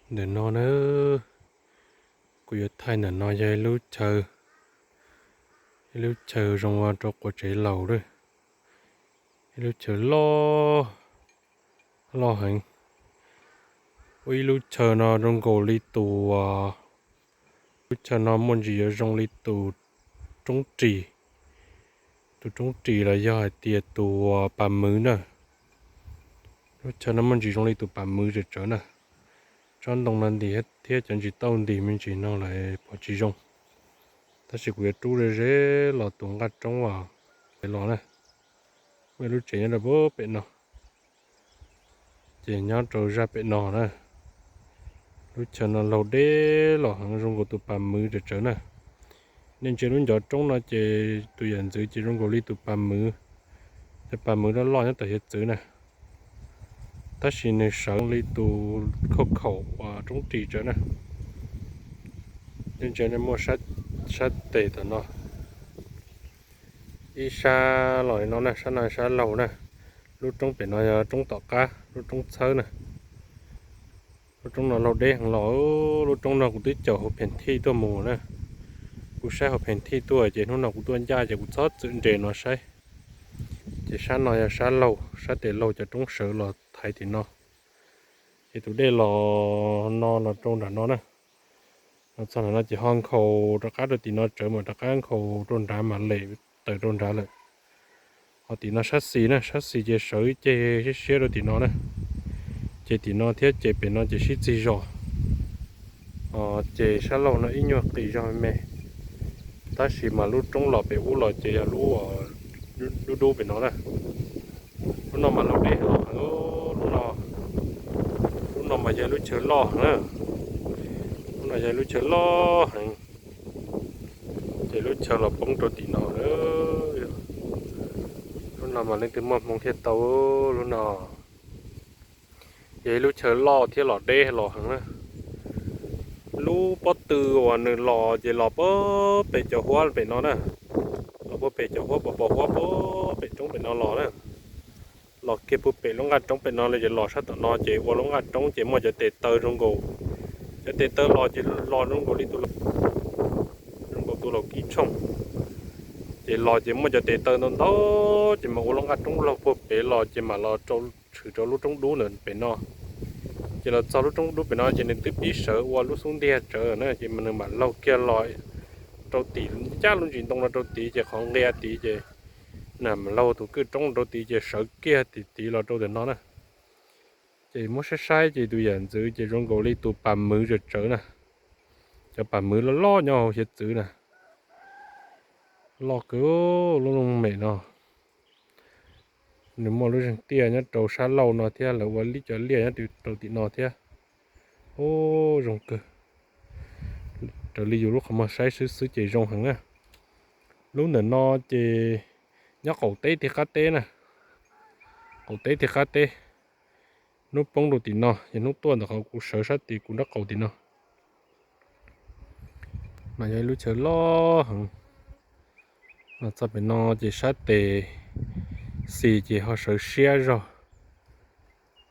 Ntawm no na, kuv yuav thaij ntawm no yog ib lub chaw, ib lub chaw zoo ua rau quav tsev laus lawm. Ib lub chaw loj, loj heev. Ua ib lub chaw no zoo nkaus li tus, lub chaw no muaj ntsis yuav zoo li tus roob ris, tus roob ris los yog hais tias tus pas mwv na. Lub chaw no muaj ntsis zoo li tus pas mwv tsawv tsawv na. Tsob ntoo no ntim thiab cov ntsis tauj ntim me ntsis no lawm pom tsis zoo. Tab sis kuv yuav rub ze ze los tus nqaj roob los na. Muaj ib lub tsev nyob rau pem no, ces nyob rau zaj pem no na. Lub chaw no laug deb los heev zoo nkaus tus pas mwv tsawv tsawv na. Nej ntsia lub ncov roob no ces tus yam ntxwv ces zoo nkaus li tus pas mwv, cov pas mwv loj loj nyob tom hiav txwv na. Tab sis nws sawv li tus khauj khaum uas roob ris tsawv na. Nej ntsia muaj sab tes tom no, ib sab los li no na, sab no sab laug na. Lub roob pem no yog roob tom qab, lub roob txhawb na. Lub roob no laug deb heev los, lub roob no kuv twb caum hauv pheem thij tuaj mus na. Kuv saib hauv pheem thij tuaj ces hnub no kuv tuaj ncaj ces kuv txhob txwm nres no saib. Ces sab no yog sab laug, sab tes laug cov roob sawv los thaiv tim no. Ces tus dej los no los rau nram no na. Los txog nram no ces ho nkhaus rov qab rau tim no tsawv mas rov qab nkhaus rau nrad mas lem tawm rau nrad lawm. Ho tim no sab xis na, sab xis ces sawv ib ce siab siab rau tim no na. Ces tim no thiab ces pem no ces sib txig zos. Ces sab laug no ib nyuag qis zog me me, tab sis mas lub roob los pem ub los ces yog lub, lub dub pem no na. Lub no mas laug deb heev, lub no, lub no mas yog lub chaw loj heev na. Lub no yog lub chaw loj heev, ces lub chaw los poob rau tim no lawm. Lub no mas leej twg muaj hmoo thiaj tau. Lub no yog ib lub chaw loj thiab los deb los heev na. Lub pob tw uas nws los ces los puag pem cov huab pem no na, los puag pem cov huab pos pos huab puag pem roob pem no los na. Los kiag puag pem lub nqaj roob pem no lawm ces los sab tom no ces ua lub nqaj roob ces muaj cov tes taw zoo nkaus, cov tes taw los ces los zoo nkaus li tus, zoo nkaus tus laus kib tshooj. Ces los ces muaj cov tes taw ntau ntau, ces mas ua lub nqaj roob laug puag pem los ces mam los rau, tshwm rau lub roob dub ntawm pem no. Ces los txog lub roob dub pem no ces nws twb pib sawv ua lub xub ntiag tsawv na, ces mas nws mam laug kiag los rau tim, ncaj lub ntsis ntoo no rau tid ces qhov nqia tid ces nws mam laug tus kwj roob rau tid ces sawv kiag tim tid los rau ntawm no na. Ces muab saib saib ces tus yam ntxwv ces zoo nkaus li tus pas mwv tsawv tsawv na. Cov pas mwv loj loj nyob hauv hiav txwv na. Loj kawg, lub looj mem no. Nws muaj lub zeeg tiaj nyob rau sab laug no thiab lawv ua li cov liaj nyob rau tim no thiab. Ub, zoo kawg. Raws li yus lub qhov muag saib xwb xwb ces zoo heev na. Lub ntawm no ces nyob qaum teb tiag qab teb na. Qaum teb tiag qab teb. Hnub poob rau tim no ces hnub tuaj ntawm qhov kuv sawv sab tim kuv nraub qaum tim no. Mas yog ib lub chaw loj heev. Los txog pem no ces sab tes xis ces ho sawv siab zog,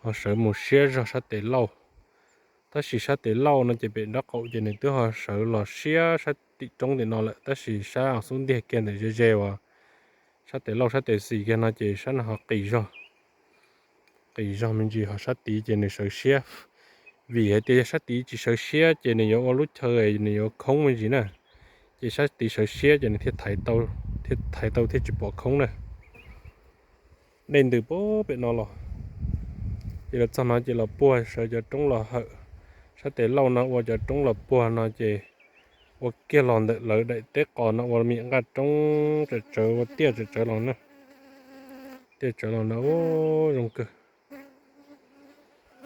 ho sawv mus siab zog sab tes lauj. Tab sis sab tes lauj no ces pem nraub qaum ces nws twb ho sawv los siab sab tim roob tim no lawm, tab sis sab xub ntiag kiag ntawm ze ze uas sab tes lauj sab tes xis kiag no ces sab no ho qis zog, qis zog me ntsis, ho sab tid ces nws sawv siab. Vim hais tias yog sab tid tsis sawv siab ces nws yuav ua lub chaw nws yuav khoob me ntsis na. Ces sab tid sawv siab ces nws thiaj thaiv tau, thiaj thaiv tau thiaj tsis pom khoob na. Dej ntws puag pem no los, ces los txog no ces los puag sawv cov roob los hawm. Sab tes lauj no ua cov roob los puag no ces ua kiag los ntawm lawv daim teb qos no ua me nqaj roob tsawv tsawv ua tiaj tsawv tsawv los na. Tiaj tsawv los na, ub, zoo kawg.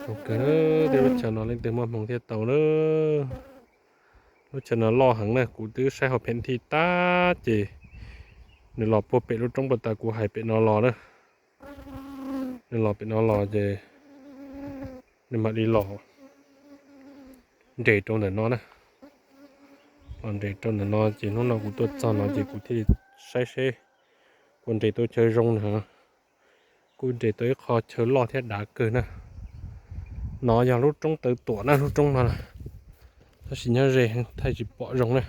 Zoo kawg, tej lub chaw no leej twg muaj hmoo thiaj tau na. Lub chaw no loj heev na, kuv twb saib hauv pheem thij tag ces nws los puag pem lub roob puag ta kuv hais pem no los na. Nws los pem no los ces nws mam li los nres rau ntawm no na. Los nres rau ntawm no ces hnub no kuv tuaj txog no ces kuv thiaj li saib seb kuv nres tau chaw zoo na. Kuv nres tau ib qho chaw loj thiab dav kawg na. No yog lub roob Taw Tuam na, lub roob no, tab sis nyob ze thaij tsis pom zoo na.